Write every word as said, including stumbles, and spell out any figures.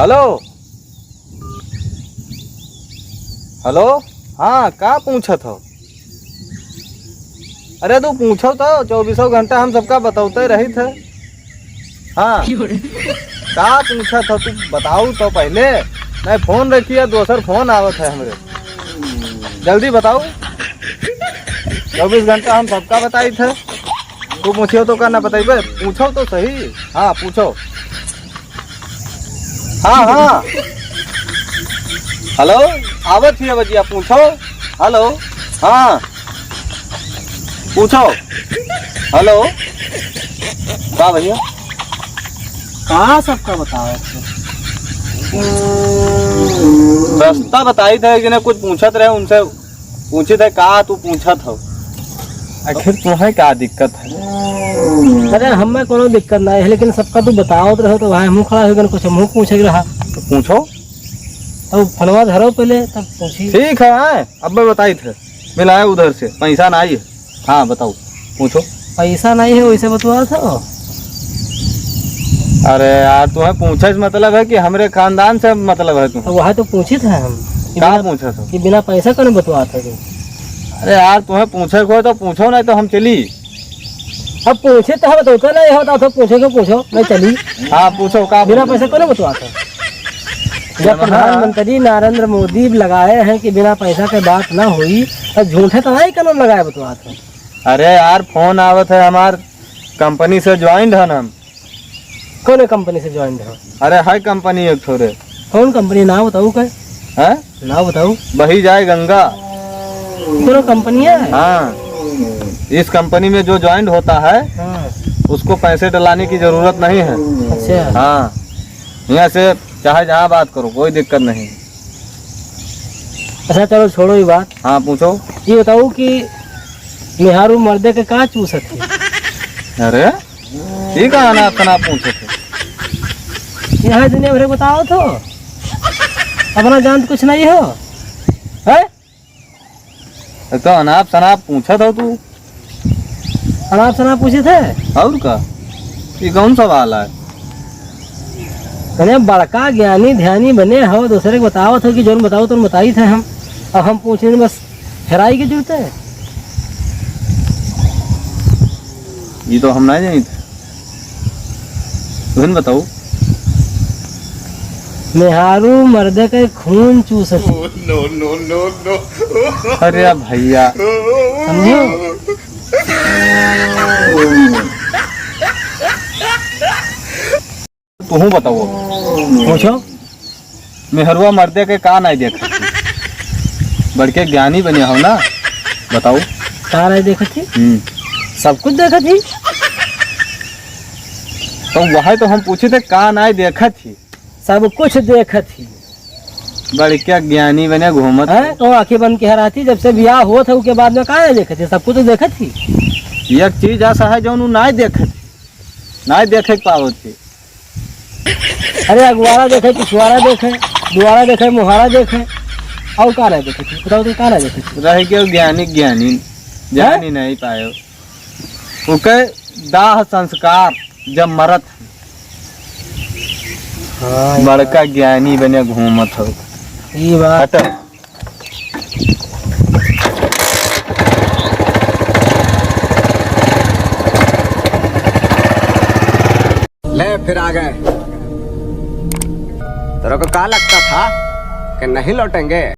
हेलो, हेलो, हाँ, का पूछत हो? अरे तू पूछो तो, चउबीसों घंटा हम सबका बतौते रहित है। हाँ, का पूछत हो तू, बताऊ तो पहिले, नहीं फोन रखिए, दोसर फोन आवत है हमरे। जल्दी बताऊ, चउबीस घंटा हम सबका बताइत है। तू पूछियो तो का ना बतइबे, पूछो तो सही। हाँ, पूछो। हाँ, हाँ। हेलो, आवत ही बजिया, पूछो। हेलो, हाँ, पूछो। हेलो, का भइया? कहाँ सबका बतावत है? रस्ता बताइत है, जिन्हें कुछ पूछत रहे, उनसे पूछित है, का तू पूछत हो? आखिर तुम्हें का दिक्कत है? अरे, हमें कोनो दिक्कत ना है, लेकिन सबका तू बतावत रहो तो भाई, हमहूँ खड़ा हो गए, कुछ हमहूँ पूछे के रहा। तो पूछो। अब फोनवा धरो पहले, तब पूछी। ठीक है, आए, अब मैं बताइत है। मिलाए उधर से, पैसा ना आई है। हाँ, बताओ, पूछो। पैसा नहीं है, वैसे बतवा था। अरे यार, तुम्हें पूछे से मतलब है कि हमरे खानदान से मतलब है तुम्हें? तो वह तो पूछित है हम। कि का बिना, पूछे हो? कि बिना पैसा कौन बतवा था तू? अरे यार, तुम्हें पूछे को है तो पूछो, नहीं तो हम चली। अब पूछे तो हम बतौते नहीं होता, तो पूछे को पूछो, मैं चली। हाँ, पूछो, का बिना पूछो? पैसा कौन बतवा था? जब हाँ। प्रधानमंत्री नरेंद्र मोदी लगाए हैं कि बिना पैसा के बात ना होई, तो झूठे तो नहीं कानून लगाए बतवा था। अरे यार, फोन आवत है हमार कंपनी से ज्वाइंट हन हम। कौन कंपनी से ज्वाइंट हो? अरे है कंपनी एक ठो रे। कौन कंपनी? नाव बताऊ का? हैं? नाव बताऊ। बही जाए गंगा। कौन कंपनी है? हाँ, इस कंपनी में जो ज्वाइंट होता है, हाँ। उसको पैसे डलाने की जरूरत नहीं है। अच्छा। हाँ, यहाँ से चाहे जहाँ बात करो, कोई दिक्कत नहीं। अच्छा, चलो, छोड़ो ये बात। हाँ, पूछो। ये बताओ कि मेहरारू मर्दे के का चूसत है? अरे, ये का अनाप शनाप पूछत है? यहाँ दुनिया भर बताओ तो, अपना जानत कुछ नहीं हो, हैं? तो अनाप शनाप पूछत हो तू। अनाप शनाप पूछित है? और का? ये कौन सवाल है? अरे बड़का ज्ञानी ध्यानी बने हो, दूसरे के बतावत हो कि जौन बताओ तो बताइत है हम। अब हम पूछे बस हेराई के जरूरत है। ये तो हम ना जानित। तुहन बताओ। मेहरारू मर्दे के खून चूसत। Oh, no, no, no, no। अरे भैया। समझो? तुहूँ बताओ। पूछो। मेहरुआ मर्दे के का नाई देखत ही? बड़के ज्ञानी बने हो ना, बताओ। का नाई देखत ही? हम्म। सब कुछ देखत ही। तो वही तो हम पूछे थे, का नाई देखत ही? सब कुछ देखत ही। बड़के ज्ञानी बने घूमत हैं? हो। तो आँखें बंद के रहती, जब से बियाह होत है, उसके बाद में का नाई देखत ही? सब कुछ तो देखत ही। एक चीज ऐसा है, जौन उ नाई देखत ही, नाई देखे के पावत ही। अरे, अगुवारा देखे, पिछुआरा देखे, दुआरा देखे, मुहारा देखे, और का नाई देखे? बताओ तो, का नाई देखे? रह गयो ज्ञानी, ज्ञानी, जान ही नहीं पायो। ओके दाह संस्कार जब मरत है। हाँ, बड़का ज्ञानी बने घूमत हो। ई बात। हट। ले, फिर आ गए। तेरे को क्या लगता था कि नहीं लौटेंगे?